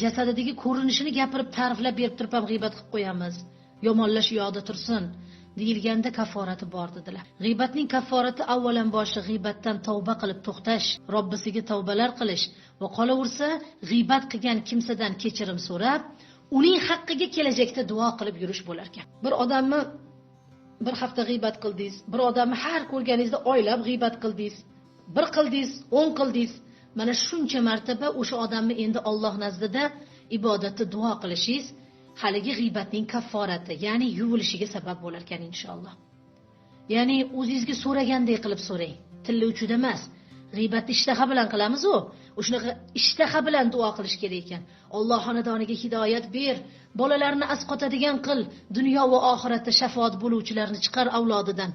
Jasadidagi ko'rinishini gapirib ta'riflab berib turib ham g'iybat qilib qo'yamiz. Yomonlash yoqda tursin deyilganda kafforati bor dedilar. G'iybatning kafforati avvalan boshi g'iybatdan tavba qilib to'xtash, Robbisiga tavbalar qilish va qolaversa g'iybat qilgan kimsadan kechirim so'rab, uning haqqiga kelajakda duo qilib yurish bo'lar ekan. Bir odamni bir hafta g'iybat qildingiz, bir odamni har ko'rganingizda oylab g'iybat qildingiz, bir qildingiz, 10 qildingiz, mana shuncha martaba o'sha odamni endi Alloh nazdida ibodatda duo qilishingiz haligi g'iybatning kafforati, ya'ni yuvilishiga sabab bo'lar ekan inshaalloh. Ya'ni o'zingizga so'ragandek qilib so'rang, tilli uchida emas. G'iybatni ishtaha bilan qilamiz u. O'shanaqa ishtaha bilan duo qilish kerak ekan. Alloh xonadoniga hidoyat ber, bolalarni asqotadigan qil, dunyo va oxiratda shafoat bo'luvchilarni chiqar avlodidan.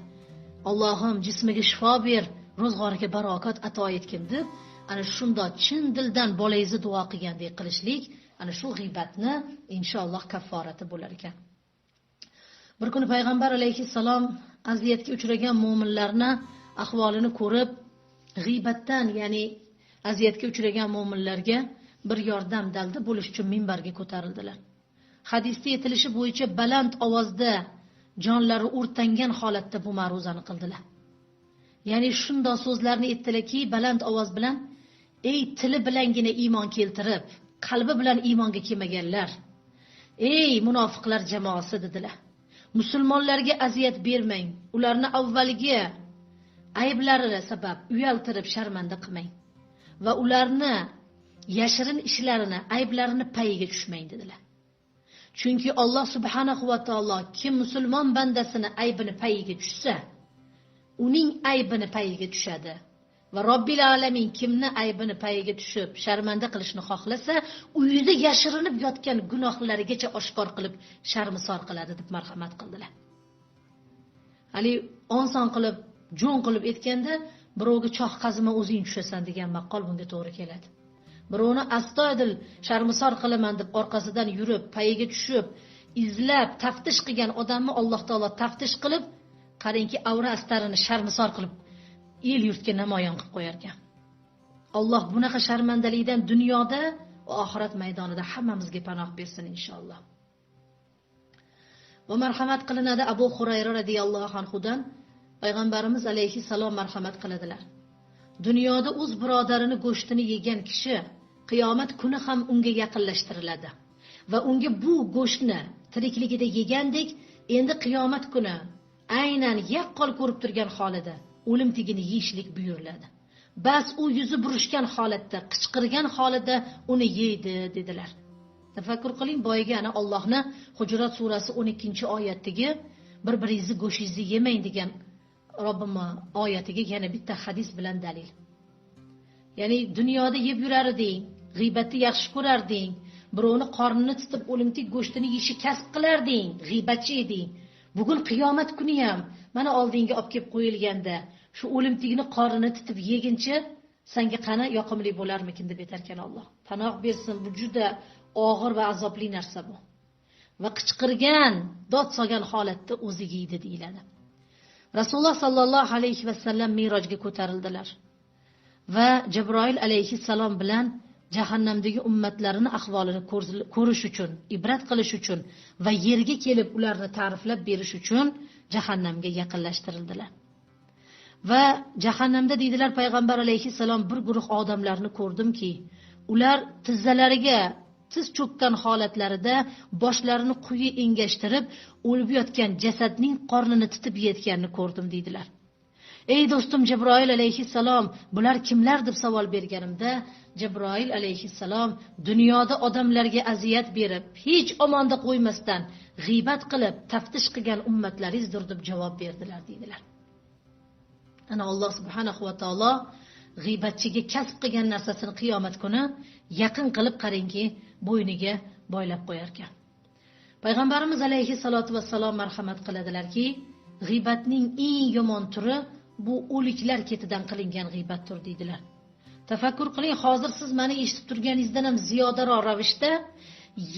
Allohim jismiga shifo ber, ro'zg'origa barokat ato etgin deb ana shunda chin dildan bolangizni duo qilgandek qilishlik ana shu g'iybatni inshaalloh kafforati bo'lar ekan. Bir kuni payg'ambar alayhissalom aziyatga uchragan mo'minlarni ahvolini ko'rib, g'iybatdan, ya'ni aziyatga uchragan mo'minlarga bir yordam dalda bo'lish uchun minbarga ko'tarildilar. Hadisda aytilishi bo'yicha baland ovozda jonlari o'rtangan holatda bu ma'ruzani qildilar. Ya'ni shundoq so'zlarni aytdilarki, baland ovoz bilan: ey tili bilangina iymon keltirib, qalbi bilan iymonga kelmaganlar, ey munofiqlar jamoasi dedilar. Musulmonlarga aziyat bermang, ularni avvalgi ayblari sabab uyaltirib sharmanda qilmang va ularni yashirin ishlarini, ayblarini payiga tushmang dedilar. Chunki Alloh subhanahu va taolo kim musulmon bandasini aybini payiga tushsa, uning aybini payiga tushadi. Va Robbil alamin kimni aybini payiga tushib sharmanda qilishni xohlasa, uyida yashirinib yotgan gunohlarigacha oshkor qilib sharmisor qiladi deb marhamat qildilar. Hali oson qilib, jo'n qilib aytganda, birovga choh qazima o'zing tushasan degan maqol bunga to'g'ri keladi. Birovni astoydil sharmisor qilaman deb orqasidan yurib, payiga tushib, izlab, taftish qilgan odamni Alloh taolo taftish qilib, qarangki avra astarini sharmisor qilib el yurtga namoyon qilib qo'yar ekan. Alloh bunaqa sharmandalikdan dunyoda va oxirat maydonida hammamizga panoh bersin inshaalloh. Va marhamat qilinadi Abu Hurayra radhiyallohu anhudan payg'ambarimiz alayhissalom marhamat qiladilar. Dunyoda o'z birodarini go'shtini yegan kishi qiyomat kuni ham unga yaqinlashtiriladi va unga bu go'shtni tirikligida yegandek endi qiyomat kuni aynan yaqqol ko'rib turgan holida o'limtigini yeyishlik buyuriladi. Bas u yuzi burishgan holatda, qichqirgan holida uni yeydi dedilar. Tafakkur qiling, boyaga ana Allohni Hujurat surasi 12-oyatdagi bir-biringizni go'shingizni yemang degan Robbim oyatiga yana bitta hadis bilan dalil. Ya'ni dunyoda yeb yurar eding, g'iybatni yaxshi ko'rarding, birovni qornini tutib o'limtik go'shtini yeyishi kasb qilarding, g'iybatchi eding. Bugun qiyomat kuni ham mana oldinga olib kelib qo'yilganda shu o'limtigini qornini tutib yegincha senga qani yoqimli bo'larmikin deb aytarkan Alloh. Panoh bersin, bu juda og'ir va azobli narsa bu. Va qichqirgan, dod solgan holatda o'zi yeydi deyiladi. Rasululloh sallallohu alayhi va sallam Mirojga ko'tarildilar va Jabroil alayhissalom bilan jahannamdagi ummatlarini ahvolini ko'rish uchun, ibrat qilish uchun va yerga kelib ularni ta'riflab berish uchun jahannamga yaqinlashtirildilar. Va jahannamda deydilar payg'ambar alayhissalom, bir guruh odamlarni ko'rdimki, ular tizzalariga tiz cho'kkan holatlarida boshlarini quyi engashtirib, o'lib yotgan jasadning qornini titib yeyotganini ko'rdim deydilar. Ey do'stim Jabroil alayhissalom, bular kimlar deb savol berganimda, Jabroil alayhissalom dunyoda odamlarga aziyat berib, hech omonda qo'ymasdan g'iybat qilib, taftish qilgan ummatlaringizdir deb javob berdilar deydilar. Ana Alloh subhanahu va taolo g'iybatchiga kasb qilgan narsasini qiyomat kuni yaqin qilib qarangki, bo'yniga boylab qo'yar ekan. Payg'ambarimiz alayhissalatu vassalom marhamat qiladilarki, g'iybatning eng yomon turi bu o'liklar ketidan qilingan g'iybatdir deydilar. Tafakkur qiling, hozir siz meni eshitib turganingizdan ham ziyodaroq ravishda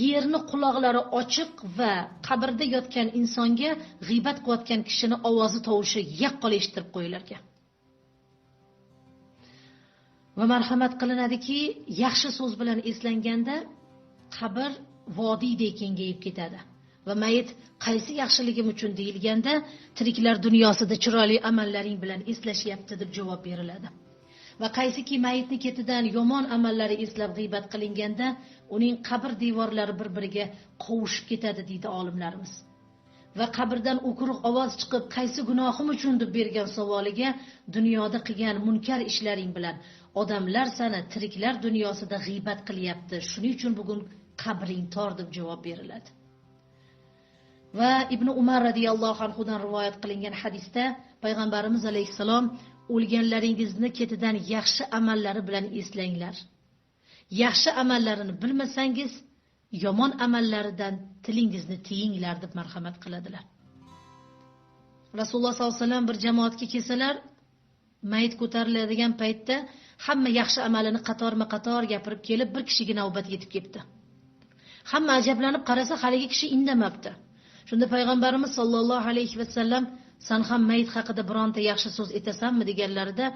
yerni quloqlari ochiq va qabrda yotgan insonga g'iybat qilayotgan kishini ovozi, tovushi yaqqol eshitilib qo'yilar ekan. Va marhamat qilinadiki, yaxshi so'z bilan eslanganda qabr vodiyday kengayib ketadi. Va mayit qaysi yaxshiligim uchun deyilganda, tiriklar dunyosida chiroyli amallaring bilan eslashyapti deb javob beriladi. Va qaysiki mayitni ketidan yomon amallari eslab g'iybat qilinganda, uning qabr devorlari bir-biriga qovushib ketadi deydi olimlarimiz. Va qabrdan o'kiriq ovoz chiqib, qaysi gunohim uchun deb bergan savoliga, dunyoda qilgan munkar ishlaring bilan odamlar seni tiriklar dunyosida g'iybat qilyapti, shuning uchun bugun qabring tor deb javob beriladi. Va Ibn Umar radhiyallohu anhudan rivoyat qilingan hadisda payg'ambarimiz alayhissalom o'lganlaringizni ketidan yaxshi amallari bilan eslanglar. Yaxshi amallarini bilmasangiz, yomon amallaridan tilingizni tiyinglar deb marhamat qiladilar. Rasululloh sollallohu alayhi vasallam bir jamoatga kelsalar, mayit ko'tariladigan paytda hamma yaxshi amalini qatorma-qator gapirib kelib, bir kishiga navbat yetib ketdi. Hamma ajablanib qarasa, haligi kishi indamabdi. Shunda payg'ambarimiz sollallohu alayhi vasallam, san ham mayit haqida bironta yaxshi so'z aytasanmi deganlarida,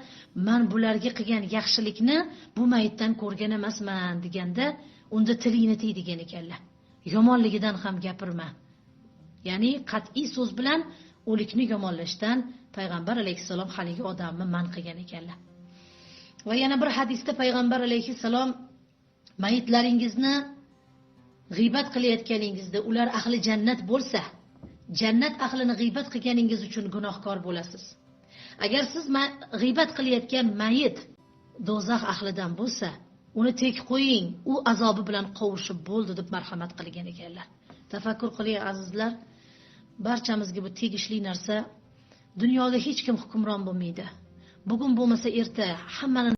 man bularga qilgan yaxshilikni bu mayitdan ko'rgan emasman deganda, unda tilingni tiy degan ekanlar. Yomonligidan ham gapirma. Ya'ni qat'iy so'z bilan o'likni yomonlashdan payg'ambar alayhissalom haligi odamni man qilgan ekanlar. Va yana bir hadisda payg'ambar alayhissalom mayitlaringizni g'iybat qilayotganingizda ular ahli jannat bo'lsa, jannat ahlini g'iybat qilganingiz uchun gunohkor bo'lasiz. Agar siz g'iybat qilayotgan mayit do'zax ahlidan bo'lsa, uni tek qo'ying, u azobi bilan qovushib bo'ldi deb marhamat qilgan ekanlar. Tafakkur qiling azizlar, barchamizga bu tegishli narsa. Dunyoda hech kim hukmron bo'lmaydi. Bugun bo'lmasa erta hammani